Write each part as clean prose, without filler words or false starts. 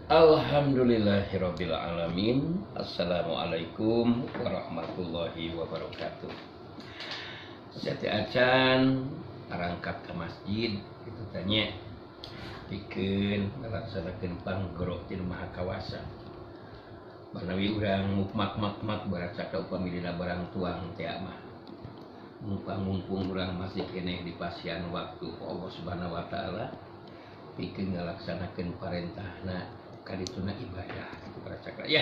Alhamdulillahirabbil alamin. Assalamualaikum warahmatullahi wabarakatuh. Sate acan arangkat ke masjid kitu tanya pikeun ngalaksanakeun panggro ti Maha Kawasa. Manawi urang mukmak-mak-mak baracaka upami dina barang tuang teh mah. Mumpung urang masih keneh di pasian waktu Allah Subhanahu wa taala pikeun ngalaksanakeun parentahna kadituna ibadah kitu baracaka ya.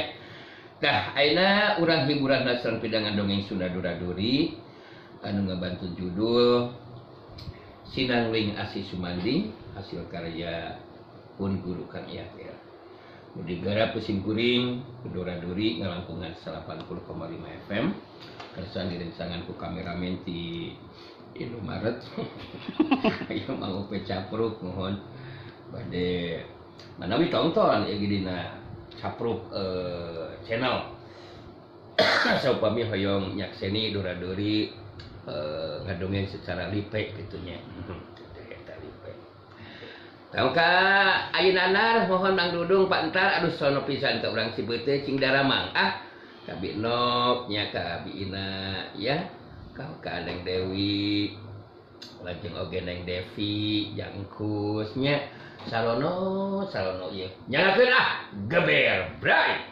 Tah ayeuna urang hiburan sareng pidangan dongeng Sunda Dura-Duri anu ngabantu judul Sinangling Asih Sumanding hasil karya pun guru Kang Iyat. Nu digarap ku kuring Dura-Duri ngalangkungan 80,5 FM kersan direncangan ku kameramen ti Indomaret. Ayo Mang Upe capruk mohon bade manawi tonton ya dina capruk channel. Saupami hoyong nyakseni Dura-Duri ngadongeng secara lipe kitu nya. Eta lipe. Tahu ka ayeuna nar mohon Mang Dudung Pak Entar aduh sono pisan ka urang Cibeuteuy cing daramang ah ka Bi Nok nya ka Bi Ina ya ka Neng Dewi lajeng oge Neng Devi jangkus nya salono salono ieu nyalakeun ah geber bray.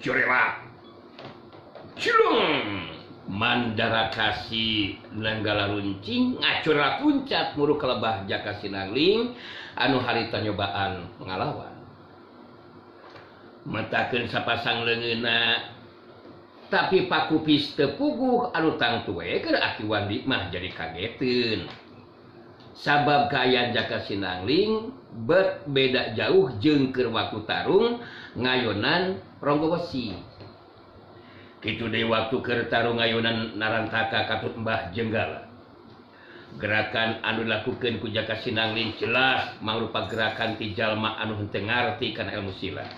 Curelak Cilung Mandara Kasih Nenggala Runcing ngacurelak puncat muru kelebah Jaka Sinangling anu harita nyobaan ngalawan metakeun sapasang leungeunna tapi pakupis teu puguh anu tangtu we keur Aki Wandi mah jadi kageteun sabab kaayaan Jaka Sinangling berbeda jauh jeung keur waktu tarung ngayonan Ronggo Wesi. Kitu deui waktu keur tarung ngayonan Narantaka katut Mbah Jenggala. Gerakan anu dilakukeun ku Jaka Sinangling jelas mangrupa gerakan ti jalma anu henteu ngarti kana ilmu silat.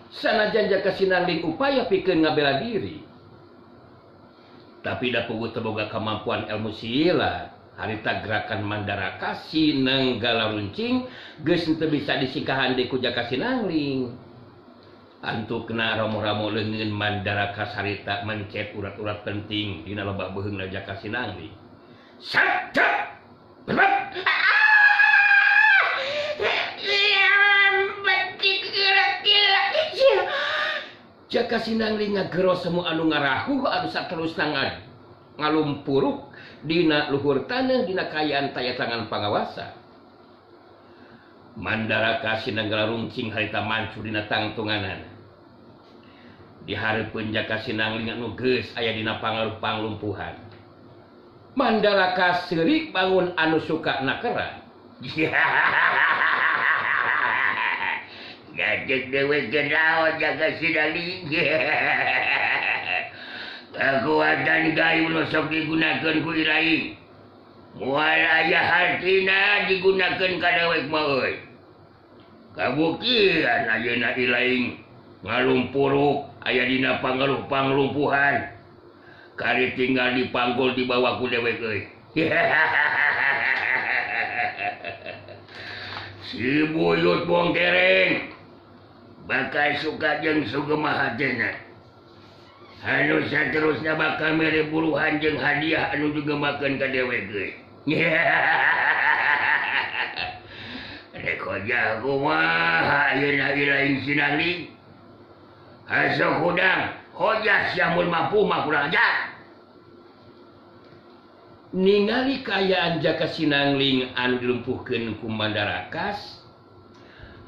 Sanajan Jaka Sinangling upaya pikeun ngabela diri, tapi da puguh teu boga kemampuan ilmu silat. Harita gerakan Mandara Kasih Nenggala Runcing geus henteu bisa disingkahan deui ku Jaka Sinangling. Antukna ramo-ramo leungeun Mandara Kasarita mencet urat-urat penting dina lebah beuheungna Jaka Sinangling. Sadap! Berat! Jaka Sinangling ngagero semu anu ngarahuh anu saterusna ngalumpuruk dina luhur taneuh dina kaayaan taya tangan pangawasa. Mandara Kasih Nenggala Runcing harita mancur dina tangtunganana. Dihareupeun Jaka Sinangling anu geus aya dina pangaruh panglumpuhan. Mandara Kasih bangun anu suka nakera. Gajek dewek naon Jaka Sinangling. Kekuatan gaib nu sok digunakeun ku ilahi. Moal aya hartina digunakeun ka dewek mah euy. Kabuktian ayeuna ilahi ngalumpuruk aya dina pangaruh panglumpuhan. Kari tinggal dipanggul di bawah ku dewek euy. Si buyut bongkereng bakal suka jeung sugema hatena. Anu saterusna bakal mere buruhan jeung hadiah anu digemakeun ka dewek euy. Rek hojah kumaha ayeuna ilahi Sinangling. Hasok hudang hojah sia mun mampu mah kurang ajar. Ningali kaayaan Jaka Sinangling anu dilumpuhkeun ku Mandara Kas,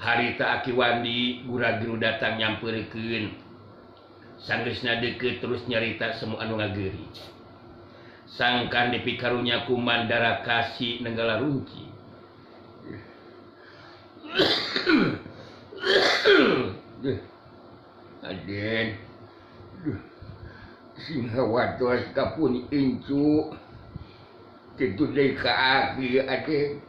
harita Aki Wandi gura-giru datang nyamperkeun. Sanggeusna deukeut terus nyarita semu anu ngageuri. Sangkan dipikarunya ku Mandara Kasih Nenggala Runcing. Aden, sing hawatos kapun incu kitu deui ka aki Aden.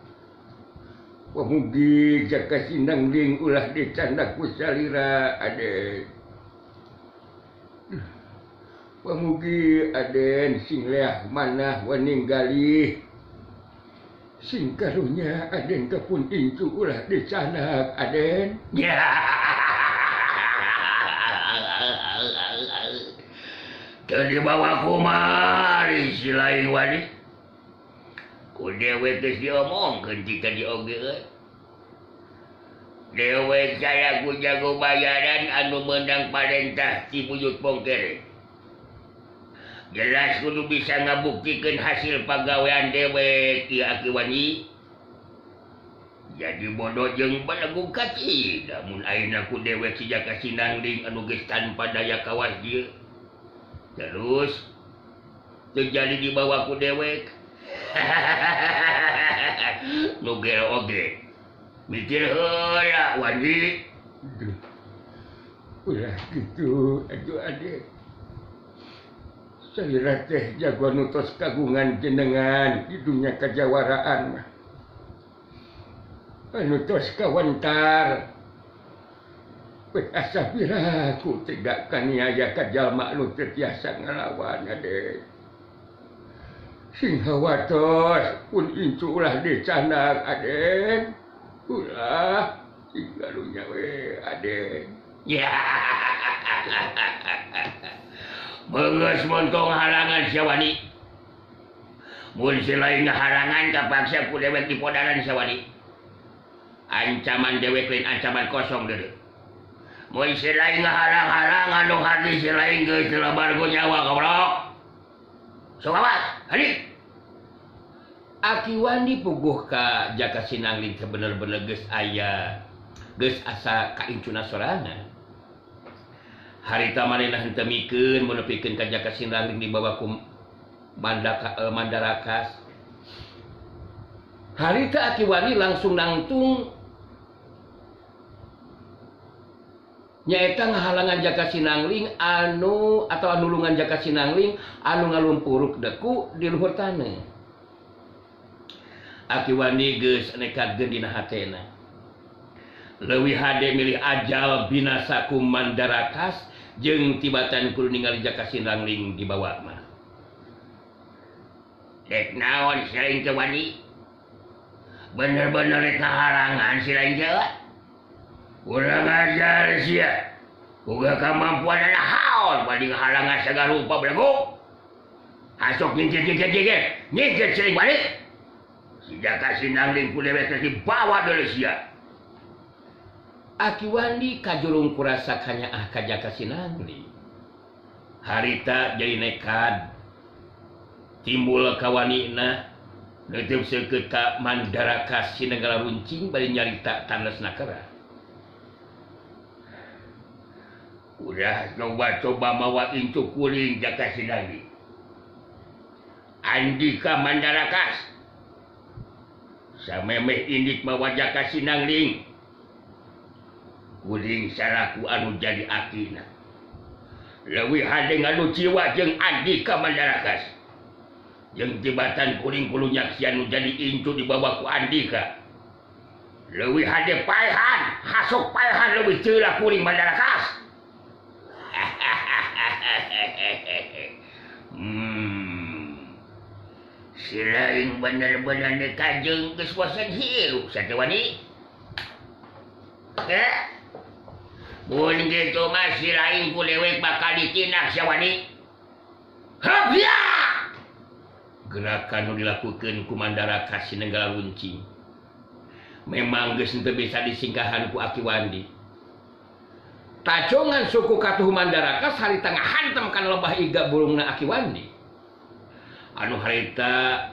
Pamugi Jaka Sinangling ulah dicandak ku salira Aden. Pamugi Aden sing leah manah wening galih. Sing karunya Aden kapun incu ulah dicandak Aden. Ya. Teu dibawa kumari si lain wani. Ku dewek geus diomongkeun ti tadi oge euy. Dewek salaku jago bayaran anu meunang parentah ti Buyut Pongkere. Jelas kudu bisa ngabuktikeun hasil pagawean dewek ieu Aki Wani. Jadi bodoh jeung balagu kaci, lamun ayeuna ku dewek si Jaka Sinangling anu geus tanpa daya kawas dieu. Terus terjadi dibawa ku dewek. Nu gero oge mikir heula Wandi. Ulah kitu atuh Ade. Salira teh jago nu tos kagungan jenengan di dunya kajawaraan mah. Anu tos kawantar. Weh asa piraku tega kaniaya ka jalma nu teu tiasa ngalawan Ade. Sing hawatos pun incu ulah dicandak Aden. Ulah sing karunya we Aden. Ya. Beungeus montong halangan sia Wani. Mun si lain halangan kapaksa ku dewek dipodaran sia Wani. Ancaman dewek lain ancaman kosong deui. Mun si lain halang-halangan nu hati si lain geus lebar ku nyawa goblok. Sok awas, hadi. Aki Wandi puguh ka Jaka Sinangling teh bener-bener geus aya, geus asa kaincuna sorangan. Harita manehna henteu mikeun mun nepikeun ka Jaka Sinangling dibawa ku Mandarakas. Harita Aki Wandi langsung nangtung nyaeta ngahalangan Jaka Sinangling anu atau nulungan Jaka Sinangling anu ngalumpuruk deku di luhur taneuh. Aki Wandi geus nekadkeun dina hatena. Leuwih hade milih ajal binasa ku Mandarakas jeung tibatan kudu ningali Jaka Sinangling dibawa mah. Dek naon si lain teh Wandi? Bener-bener rek ngahalangan si lain teh. Urang ajar sia. Boga kamampuan ana haon bari ngahalangan sagala rupa belegu. Hasok nyingkir-nyingkir nyingkir si lain Wandi. Si Jaka Sinangling ku dewek teh dibawa deui sia. Aki Wandi kajurung kurasa kanyaah ka Jaka Sinangling. Harita jadi nekad. Timbul kawanina neuteub seukeut ka Mandarakas si Negara Runcing bari nyarita tanesna kera. Udah coba-coba mawa incu kuring Jaka Sinangling. Andika Mandarakas. Samemeh indik mawa Jaka Sinangling. Kuring salaku anu jadi akina. Leuwih hade ngadu jiwa jeung Andika Mandarakas. Jeung tibatan kuring kudu nyaksian nu jadi incu dibawa ku Andika. Leuwih hade paehan, hasuk paehan leuwih teu lah kuring Mandarakas. Si lain bener-bener nekajeng geus bosen hirup sateu Wani. Mun kitu mah si lain ku dewek bakal ditindak sia Wani. Heup ya! Gerakan nu dilakukeun ku Mandarakas si Nenggala Runcing memang geus henteu bisa disingkahan ku Aki Wandi. Tacongan suku katuh Mandarakas harita ngahantem kana lebah iga burungna Aki Wandi. Anu harita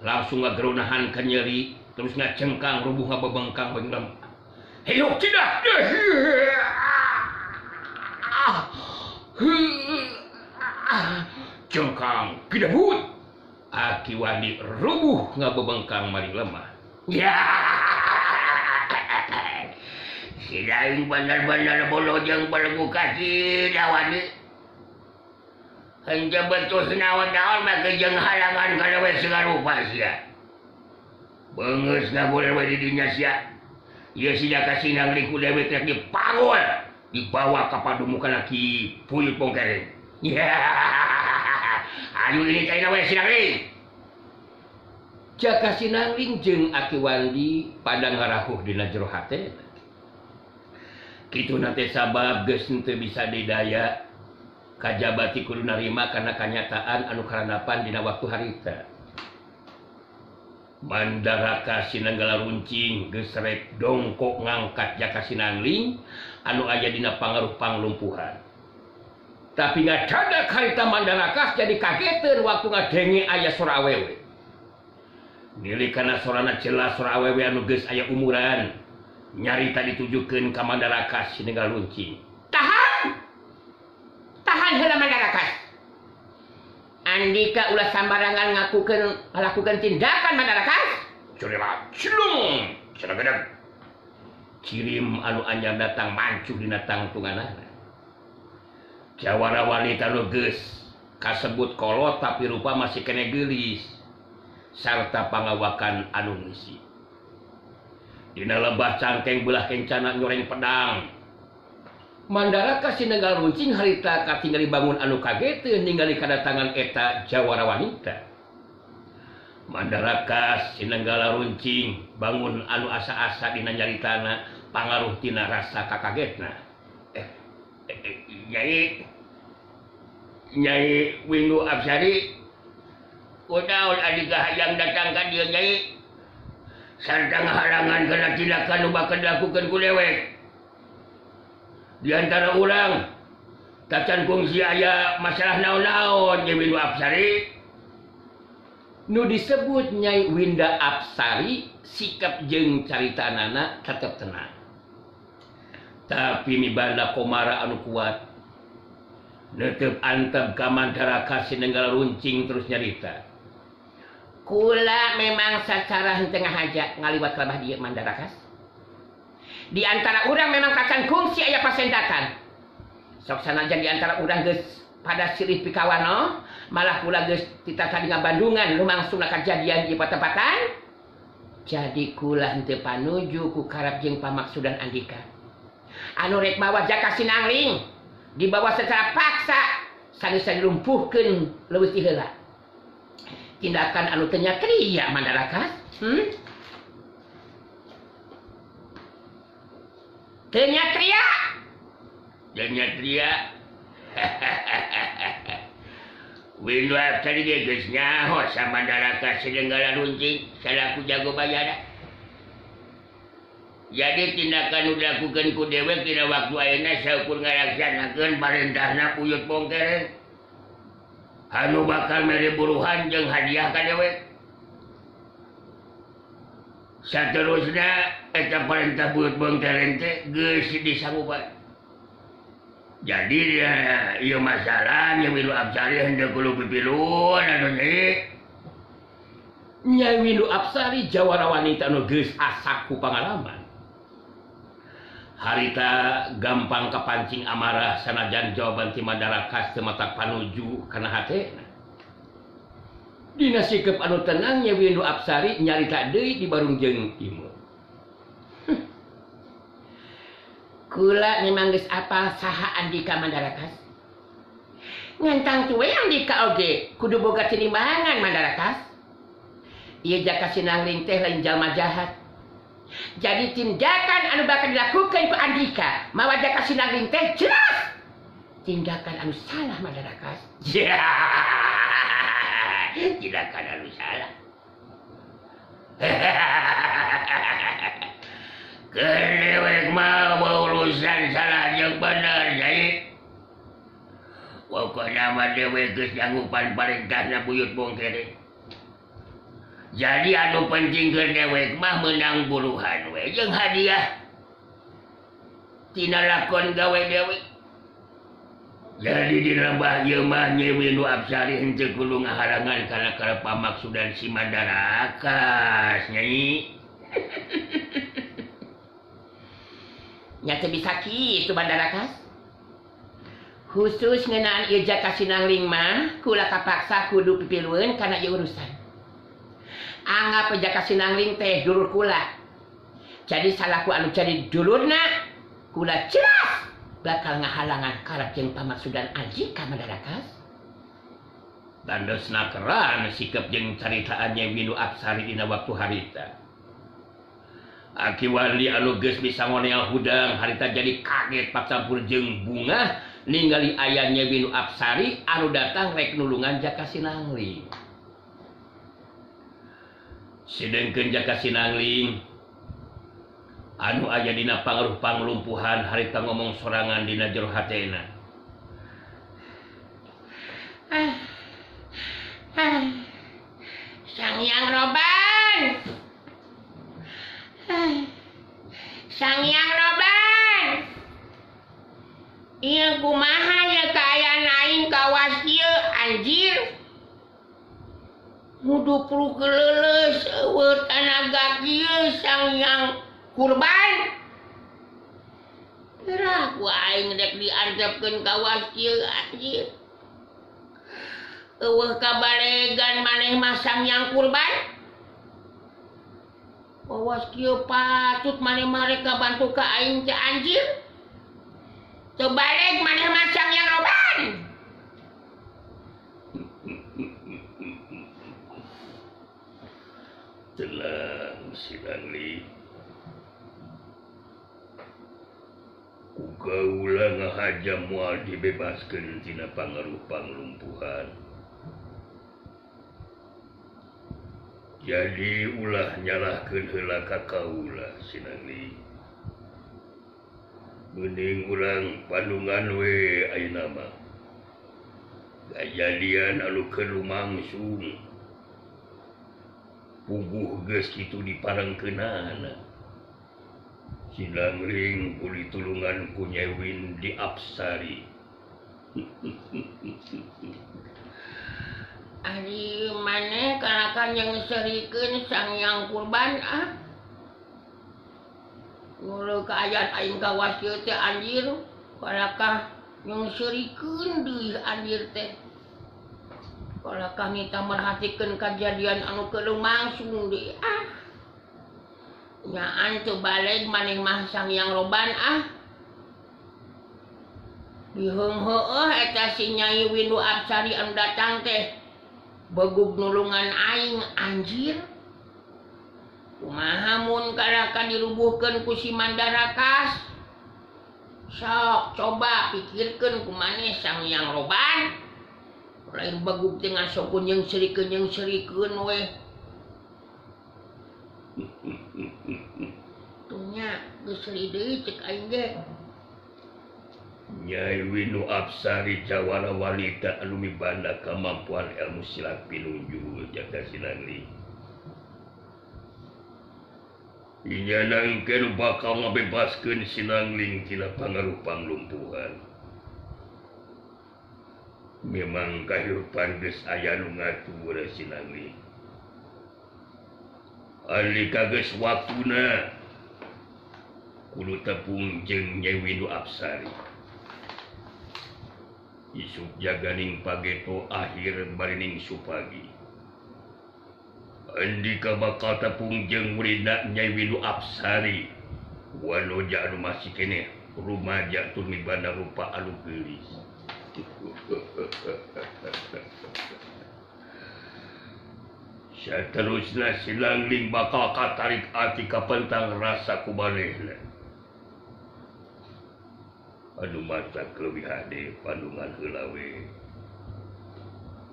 langsung ngagerunahan ka nyeri terus ngacengkang rubuh ngabebengkang beureum. Hidup tidak. Cengkang kidabut. Aki Wandi rubuh ngabebengkang maring lemah. Ya. Si lain bener-bener bolo jeung belegu kasih Wandi. Henteu betul naon-naon make jeung halangan kana we sagarupa sia. Beungeus ngagoler we di dinya sia. Ieu si Jaka Sinangling ku dewek rek dipangul dibawa ka padumukan Ki Buyut Bongkereng. Ayo ini caina we Sinangling. Jaka Sinangling jeung Aki Wandi pada ngarahuh dina jero hate. Kituna teh sabab geus henteu bisa didaya kajabati kudu narima kana kanyataan anu karanapan dina waktu harita. Mandaraka Sinanggala runcing geus rek dongkok ngangkat Jaka Sinangling anu aya dina pangaruh panglumpuhan. Tapi ngacadak harita Mandarakas jadi kageteun waktu ngadenge aya sora awewe. Nili kana sorana jelas sora awewe anu geus aya umuran nyarita ditujukeun ka Mandarakas Sinanggala runcing. Tahan! Tahan heula Mandarakas. Andika ulah sambarangan ngakukeun ngalakukeun tindakan Mandarakas. Curila cilung cenah. Cirim anu anyar datang mancuh dina tangtunganana. Jawara wanita nu geus kasebut kolot tapi rupa masih kene geulis sarta pangawakan anu ngeusi. Dina lebah cangkeng belah kencana nyoreng pedang. Mandaraka Sinanggal runcing harita katingali bangun anu kageteun ningali kadatangan eta jawara wanita. Mandaraka Sinanggala runcing bangun anu asa-asa dina nyaritana pangaruh tina rasa kakagetna. Nyai Nyai Windu Apsari kunaon adika hayang datang ka dieu Nyai sarta ngahalangan kana tindakan nu bakal dilakukeun ku dewek. Di antara urang tacan kungsi aya masalah naon-naon Nyai Windu Apsari. Nu disebut Nyai Winda Apsari sikap jeung caritanana tetep tenang. Tapi mibanda komara anu kuat netep antep ka Mandaraka Sinanggala runcing terus nyarita. Kula memang sacara henteu ngahaja ngaliwat labah dieu Mandarakas. Di antara urang memang kacan kungsi aya pasendakan. Sok sanajan di antara urang geus pada silih pikawano, malah kula geus titah ngabandungan lumangsungna kajadian di patempatan. Jadi kula henteu panuju ku karep jeung pamaksudan andika. Anu rek mawa Jaka Sinangling dibawa secara paksa sanes dilumpuhkeun leuwih ti heula. Tindakan anu teu nyatria Mandarakas. Teu nyatria. Teu nyatria. Windu Apsari ge geus nyaho sa Mandaraka Sinanggala runcing salaku jago bayara. Jadi tindakan nu dilakukeun ku dewek dina waktu ayeuna saukur ngalaksanakeun parentahna Buyut Bongkereng. Anu bakal mere buruhan jeung hadiah ka dewek. Saterusna eta parentah Buyut Bongkereng teh geus disanggupan. Jadi dia ieu masalah Nyai Windu Apsari henteu kudu pipilun anu Nyai. Nyai Windu Apsari jawara wanita anu geus asak ku pangalaman. Harita gampang kapancing amarah sanajan jawaban ti Mandarakas teu matak panuju kana hatena. Dina sikep anu tenang Nyai Windu Apsari nyarita deui di barung jeung imut. Kula memang geus apal saha andika Mandarakas. Ngantang cuwe andika oge kudu boga tinimbangan Mandarakas. Ieu Jaka Sinangling teh lain jalma jahat. Jadi tindakan anu bakal dilakukan ku andika mawa Jaka Sinangling teh jelas tindakan anu salah Mandarakas. Ya, tindakan anu salah. Kedewek mah urusan salah jeung bener Nyai. Pokokna mah dewek geus nyanggupan parentahna Buyut Bongkereng. Jadi anu penting keur dewek mah meunang buruhan we jeung hadiah tina lakon gawe dewek. Jadi di lembah ieu mah Nyai Windu Apsari henteu kudu ngahalangan kana karep pamaksudan si Mandarakas Nyai. Nya teu bisa kitu Mandarakas. Khusus ngeunaan ieu Jaka Sinangling mah kula kapaksa kudu pipilueun kana ieu urusan. Anggap Jaka Sinangling teh dulur kula. Jadi salaku anu jadi dulurna kula jelas bakal ngahalangan karep jeung pamaksudan aji ka Mandarakas. Tandosna keran sikap jeung caritaan Nyai Windu Apsari dina waktu harita. Aki Warli anu geus bisa ngoneal hudang harita jadi kaget pacampur jeung bungah ningali aya Nyai Windu Apsari anu datang rek nulungan Jaka Sinangling. Sedengkeun Jaka Sinangling anu aya dina pangaruh panglumpuhan harita ngomong sorangan dina jero hatena. Sang Hyang Roban, Sang Hyang Roban, ieu kumaha ya kaayaan aing kawas ieu anjir. Ngudu perlu keleuleus eueuh tanaga kieu Sang Hyang Kurban. Geura ku aing rek diantepkeun kawas kieu anjir. Eueuh kabalegan maneh mah Sang Hyang Kurban. Kawas kieu patut maneh mah rek kabantu ka aing teh anjir. Teu baleg maneh mah Sang Hyang Roban. Tenang Sinangling. Ku kaula ngahaja moal dibebaskeun tina pangaruh panglumpuhan. Jadi ulah nyalahkeun heula ka kaula Sinangling. Mending urang pandungan we ayeuna mah. Kajadian anu keur lumangsung. Puguh geus kitu diparengkeunana. Sinangling kuli tulungan ku Nyai Windu Apsari. Ari maneh kalakan yang serikeun Sang Hyang Kurban ah. Nguleuh kaayaan aing kawas kieu teh anjir, kalakah yang serikeun deui anjir teh. Kalakah nita merhatikeun kajadian anu keur lumangsung deui ah. Nyaan teu baleg maneh mah Sang Hyang Roban ah. Biheung heueuh eta si Nyai Windu Apsari anu datang teh. Begug nulungan aing anjir. Kumaha mun kalakan dirubuhkeun ku si Mandarakas? Sok coba pikirkeun kumaneh Sang Hyang Roban. Lain begug teh ngasokun jeung serikeun we. Tuh nya geus seuri deui cek aing ge. Nyai Windu Apsari jawara wanita anu mibanda kemampuan ilmu silat pinunjul Jaka Sinangling. Inyana engke bakal ngabebaskeun Sinangling tina pangaruh panglumpuhan. Memang kahirupan geus aya nu ngatur Sinangling. Alika geus waktuna kudu tepung jeung Nyai Windu Apsari. Isuk jaganing pageto akhir barining supagi. Andika bakal tepung jeung muridna Nyai Windu Apsari. Wanoja anu masih keneh rumaja tur mibanda rupa anu geulis. Saterusna Sinangling bakal katarik ati kapentang rasa kumanehna. Anu mata kelebih hade pandungan heula we.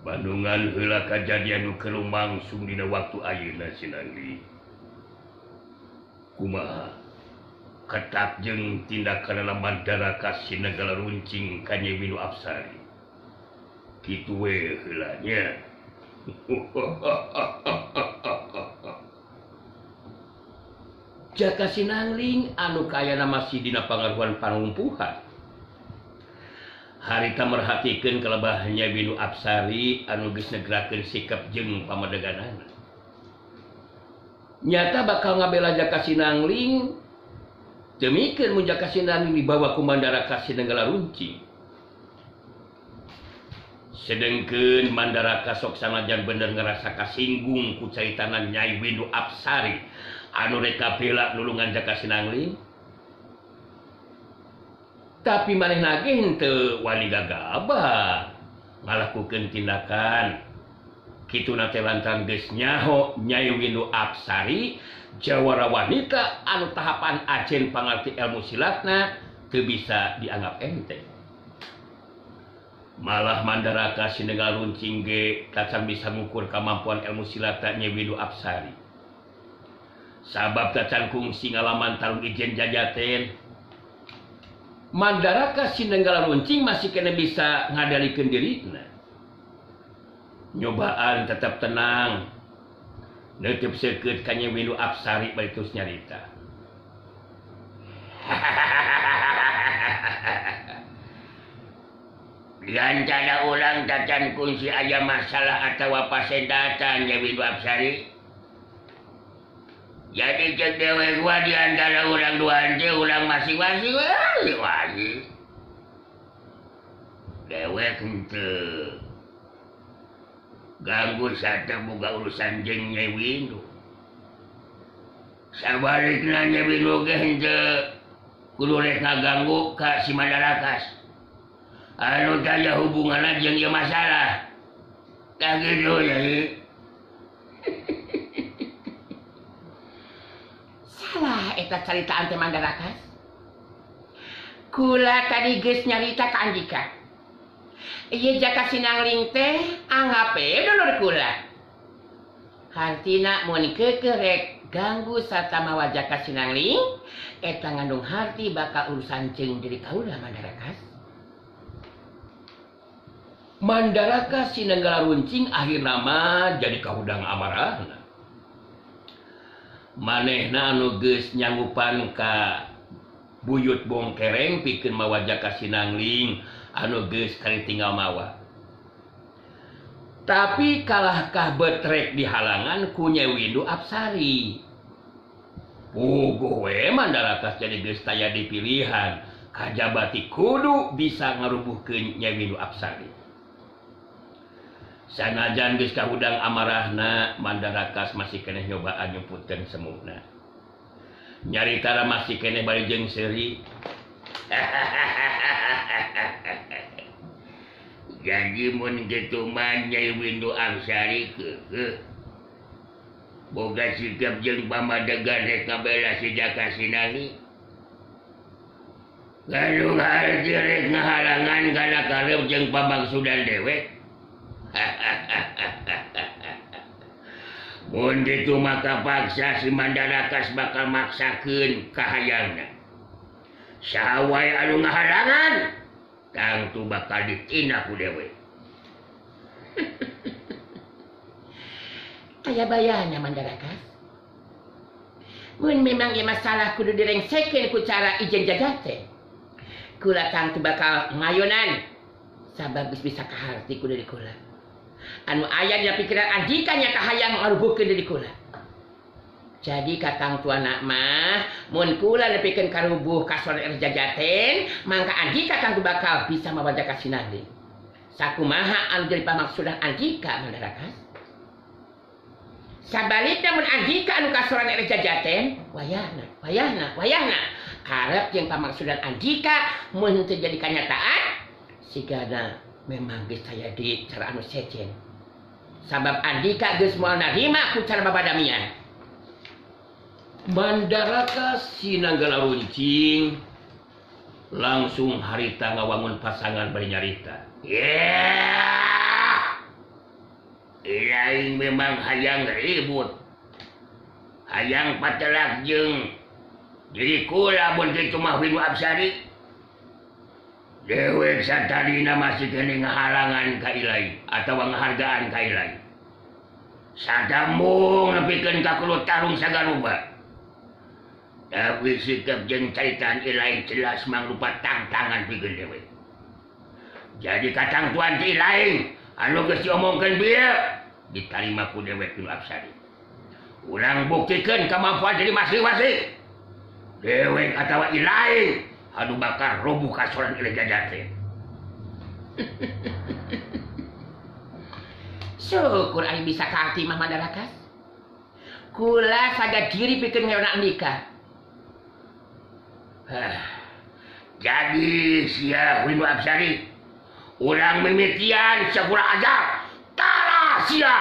Bandungan heula kajadian nu keur lumangsung dina waktu ayeuna Sinangling. Kumaha ketak jeung tindakanana Mandarakas sinegala runcing ka Nyai Windu Apsari. Kitu we heula nya. Jaka Sinangling anu kaayana masih dina pangaruhan panglumpuhan. Harita merhatikeun kalebah Nyai Windu Apsari anu geus negrakeun sikap jeung pamadeganana. Nyata bakal ngabela Jaka Sinangling demikeun mun Jaka Sinangling dibawa ku Mandarakas sinenggala runcing. Sedengkeun Mandaraka sok sanajan bener ngerasa kasinggung ku caritana Nyai Windu Apsari anu rek kapila nulungan Jaka Sinangling. Tapi manehna ge henteu wani gagabah ngalakukeun tindakan kituna teh lantaran geus nyaho Nyai Windu Apsari jawara wanita anu tahapan ajen pangarti ilmu silatna teu bisa dianggap enteng. Malah Mandaraka Sinenggal Runcing ge tacan bisa ngukur kemampuan ilmu silatna Nyai Windu Apsari. Sabab tacan kungsi ngalaman tarung ijen jajaten. Mandaraka Sinenggal Runcing masih kena bisa ngadalikeun dirina. Nyobaan tetap tenang. Neuteub seukeut ka Nyai Windu Apsari bari terus nyarita. Diantara urang tacan kunci aya masalah atawa pasendatan Nyai Windu Apsari. Jadi cek dewek gua di antara urang dua teh urang masing-masing wali. Dewek henteu ganggu sarta boga urusan jeung Nyai Windu. Sabalikna Nyai Windu ge henteu kudu rek ngaganggu ka si Mandarakas. Anu taya hubunganna jeung ieu masalah. Tah kitu Nyai. Salah eta caritaan teh Mandarakas. Kula tadi geus nyarita ka Andika. Ieu Jaka Sinangling teh anggap we dulur kula. Hartina mun keukeuh rek ganggu sarta mawa Jaka Sinangling, eta ngandung harti bakal urusan jeung diri kaula Mandarakas. Mandaraka Sinenggala Runcing akhirna mah jadi kahudang amarahna. Manehna anu geus nyanggupan ka buyut bongkereng pikeun mawa Jaka Sinangling anu geus kali tinggal mawa. Tapi kalahkah betrek di halangan ku Nyai Windu Apsari. Puguh we Mandarakas jadi geus taya di pilihan kajabati kudu bisa ngarubuhkeun Nyai Windu Apsari. Sanajan geus kahudang amarahna, Mandarakas masih keneh nyobaan nyumputkeun semuna. Nyaritara masih keneh bari jeung seuri. Janji mun kitu mah Nyai Windu Apsari keukeuh. Boga sikap jeung pamadegan rek ngabela si Jaka Sinangling. Gaduh harti rek ngahalangan kana karep jeung pamangsudan dewek. Mun kitu maka paksa si Mandarakas bakal maksakeun kahayangna. Saha wae anu ngahalangan tangtu bakal ditindak ku dewek. Aya bayana Mandarakas. Mun memang ieu masalah kudu direngsekeun ku cara ijen jajate. Kula tangtu bakal ngayonan sabab geus bisa kaharti ku diri kula. Anu aya dina pikiran Andika nya kahayang ngarubuhkeun diri kula. Jadi kakang tuana mah mun kula nepikeun karubuh ka sore jajaten, mangka Andika tangtu bakal bisa mawa Jaka Sinangling. Sakumaha anu jadi pamaksudan Andika Mandarakas? Sabalikna mun Andika anu kasoran jajaten, wayahna, wayahna, wayahna. Karep jeung pamaksudan Andika mun teu jadi kanyataan, sigana memang geus aya di cara anu sejen. Sabab Andika geus moal narima ku cara babadamian. Mandaraka Sinanggala Runcing langsung harita ngawangun pasangan bari nyarita. Yeah! Ilaing memang hayang ribut. Hayang patelak jeung diri kula mun kitu mah Windu Apsari. Dewek satadina masih kene ngahalangan ka Ilahi atawa ngahargaan ka Ilahi. Sadamung nepikeun ka kulo tarung sagaruba. Tapi sikap jeung caritaan Ilahi jelas mangrupa tangtangan pikeun dewek. Jadi katangtuan ti Ilahi anu geus diomongkeun bieu ditarima ku dewek Windu Apsari. Urang buktikeun kemampuan diri masing-masing. Dewek atawa Ilahi anu bakal robuh kasoran Ilahi jajate. Syukur aing bisa kaarti mah Mandarakas. Kula saga diri pikeun ngeuna andika. Jadi sia Windu Apsari, urang mimitian sakurang ajar. Tara sia.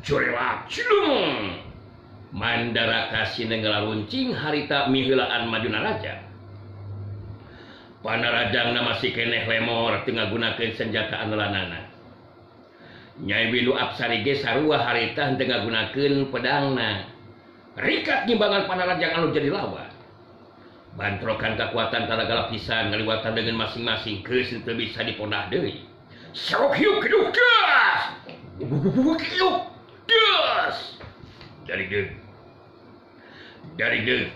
Curewak cilung Mandaraka sinenggala runcing harita miheulaan majuna raja. Panarajangna masih keneh lemor teu ngagunakeun senjata andalanana. Nyai Windu Apsari ge sarua harita henteu ngagunakeun pedangna. Rikat ngimbangan panarajang anu jadi lawan. Bantrokan kekuatan talagala pisan ngaliwatan dengan masing-masing geus teu bisa dipondah deui. Sok hiuk keduh gas. Hiuk gas. Dari deung.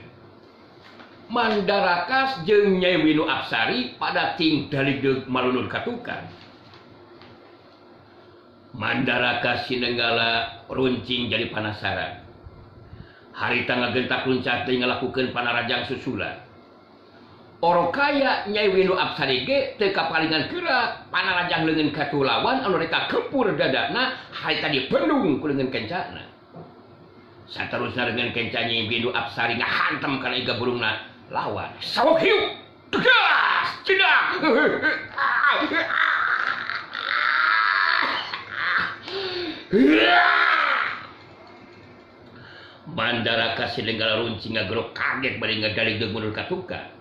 Mandarakas jeung Nyai Windu Apsari pada ting daligdeug malunur katukan. Mandarakas sinenggala runcing jadi panasaran. Harita ngagentak luncat deui ngalakukeun panarajang susulan. Orokaya Nyai Windu Apsari ge teu kapalingan gerak panarajang leungeun katulawan anu rek kempur dadana harita dipendung ku leungeun kencana. Saterusna leungeun kenca Nyai Windu Apsari ngahantem kana iga burungna lawan. Sawok hiu tegas cedak. Mandaraka sinenggala runcing ngagerok kaget bari ngadaligdeug mundur ka tukang.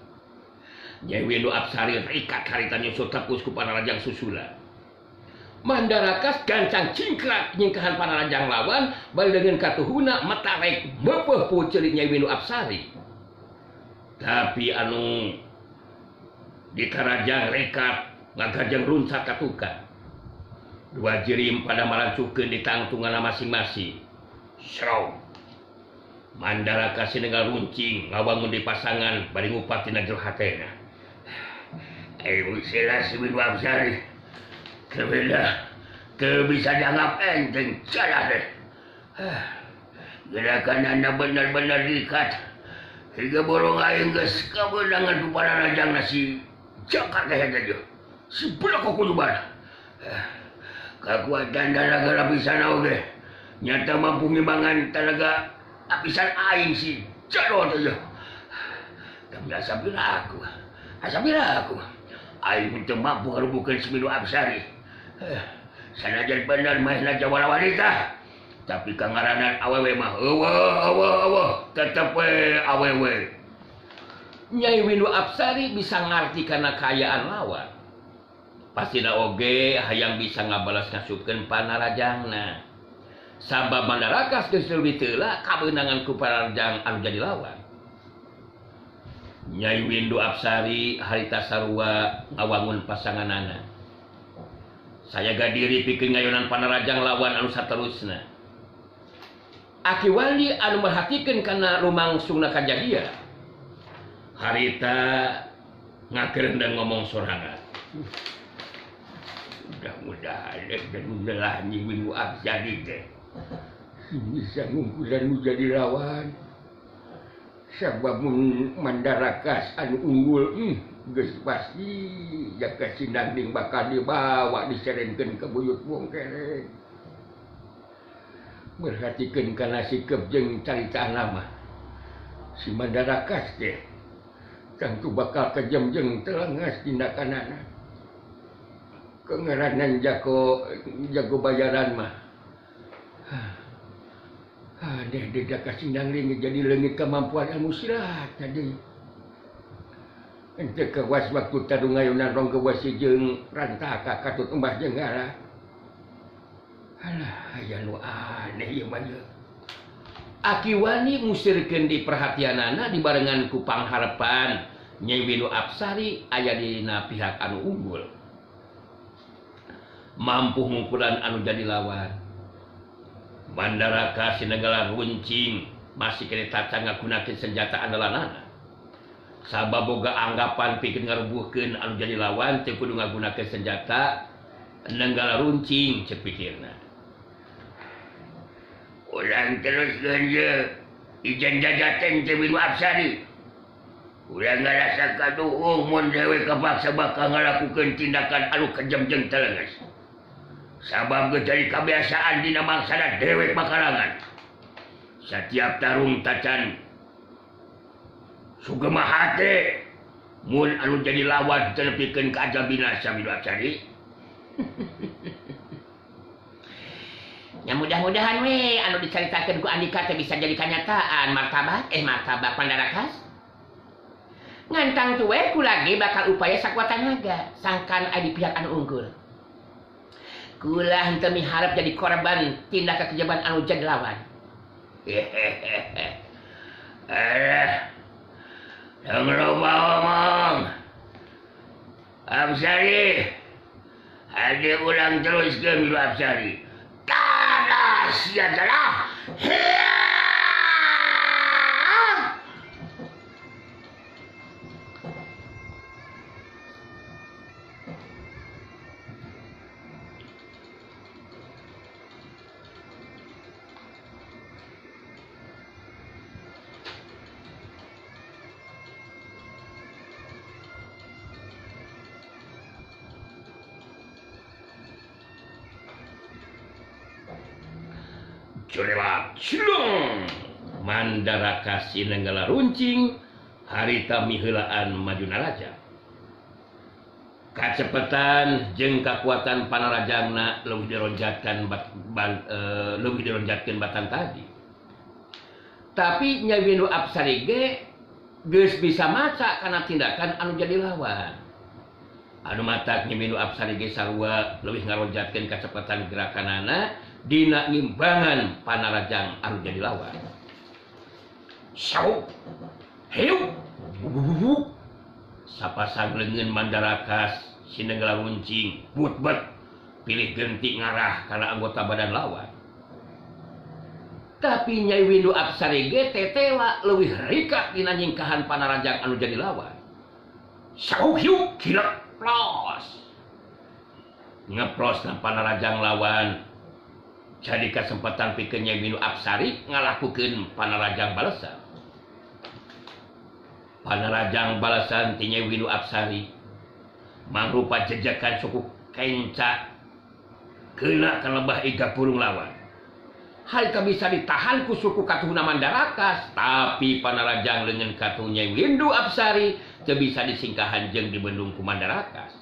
Nyai Windu Apsari rikat harita nyusul tepus ku panarajang susulan. Mandarakas gancang cingkrak nyingkahan panarajang lawan bari leungeun katuhuna metarek meupeuh puceuli Nyai Windu Apsari. Tapi anu ditarajang rekat ngagajeng runcat ka tukang. Dua jirim pada marancukeun di tangtunganna masing-masing. Serau. Mandaraka sinenggal runcing ngawangun di pasangan bari ngupat dina jero hatena. Sila si Windu Apsari. Kebeda teu bisa dianggap enteng salah deh. Gerakan anda benar-benar diikat. Hingga borong aing geus kabeunangan ku panarajang si Jakarta eta jeung si belakok kuduban. Kakuatan tenaga lapisan oge nyata mampu ngimbangan tenaga lapisan aing si Jaro teh. Tapi asa bila aku aing teu mampu ngarubukeun si Windu Apsari. Sanajan bener mahna jawara wanita, tapi kangaranan awewe mah eueuh tetep we awewe. Nyai Windu Apsari bisa ngarti kana kaayaan lawan. Pastina oge hayang bisa ngabalas ngasupkeun panarajangna. Sabab Mandarakas geus leuwih teula kabeunangan ku panarajang anu jadi lawan. Nyai Windu Apsari harita sarua ngawangun pasanganana. Saya gadiri pikeun ngayonan panarajang lawan anu saterusna. Aki Wandi anu merhatikeun kana lumangsungna kajadian. Harita ngagerendeng ngomong sorangan. Mudah-mudahan dan menelah Nyi Windu Apsari teh bisa ngungkulan nu jadi lawan. Sabab mun Mandarakas anu unggul geus pasti Jaka Sinangling bakal dibawa diserenkeun ka buyut Bongkereng. Merhatikeun kana sikep jeung carita mah si Mandarakas teh tangtu bakal kejam jeung telengas tindakanana. Kengeranan jago jago bayaran mah. Deh Jaka Sinangling jadi leungit kemampuan ilmu silat tadi. Henteu kawas waktu tarung ngayunan rongga wasi jeung rantaka katut embah jeung ngalah. Alah, aya nu aneh ieu mah ieu. Aki wani ngusirkeun di perhatianana dibarengan ku pangharepan Nyai Windu Apsari aya dina pihak anu unggul. Mampu ngungkulan anu jadi lawan. Mandaraka sinegala runcing masih kene tacan ngagunakeun senjata andalanana. Sabab boga anggapan pikeun ngarubuhkeun anu jadi lawan teu kudu ngagunakeun senjata nenggala runcing cek pikirna. Urang teruskeun ye ijen jajaten teh Windu Apsari. Urang ngarasa kaduhung mun dewe kapaksa bakal ngalakukeun tindakan anu kejam jeung telenges. Sabab geus jadi kabiasaan dina mangsana dewek makalangan. Satiap tarung tacan sugema hate mun anu jadi lawan teu nepikeun ka ajab binasa Windu Apsari. Ya mudah-mudahan we anu dicaritakeun ku Andika teh bisa jadi kanyataan martabak martabak Pandarakas. Ngantang tuh we kula ge bakal upaya sakuat tenaga sangkan aya di pihak anu unggul. Kula henteu miharep jadi korban tindak kekejaman anu jadi lawan. Alah. Tong loba omong. Apsari. Hade ulang teruskeun Windu Apsari. Tanah siadalah. Curelak cilung Mandaraka sinenggala runcing harita miheulaan maju naraja. Kacepetan jeung kakuatan panarajangna leuwih dironjatkan leuwih dironjatkeun batan tadi. Tapi Nyai Windu Apsari ge geus bisa maca kana tindakan anu jadi lawan. Anu matak Nyai Windu Apsari ge sarua leuwih ngaronjatkeun kacepetan gerakanana dina ngimbangan panarajang anu jadi lawan. Sau heu bububuk sapasang leungeun Mandarakas sinenggala runcing butbet pilih genti ngarah kana anggota badan lawan. Tapi Nyai Windu Apsari ge tetela leuwih rikat dina nyingkahan panarajang anu jadi lawan. Sau hiu kilek plos ngeplos na panarajang lawan. Jadi kesempatan pikeun Nyai Windu Apsari ngalakukeun panarajang balesan. Panarajang balesan ti Nyai Windu Apsari mangrupa jejakan suku kenca kena ka lebah iga purung lawan. Harita bisa ditahan ku suku katuhna Mandarakas, tapi panarajang leungeun katuh Nyai Windu Apsari teu bisa disingkahan jeung dibendung ku Mandarakas.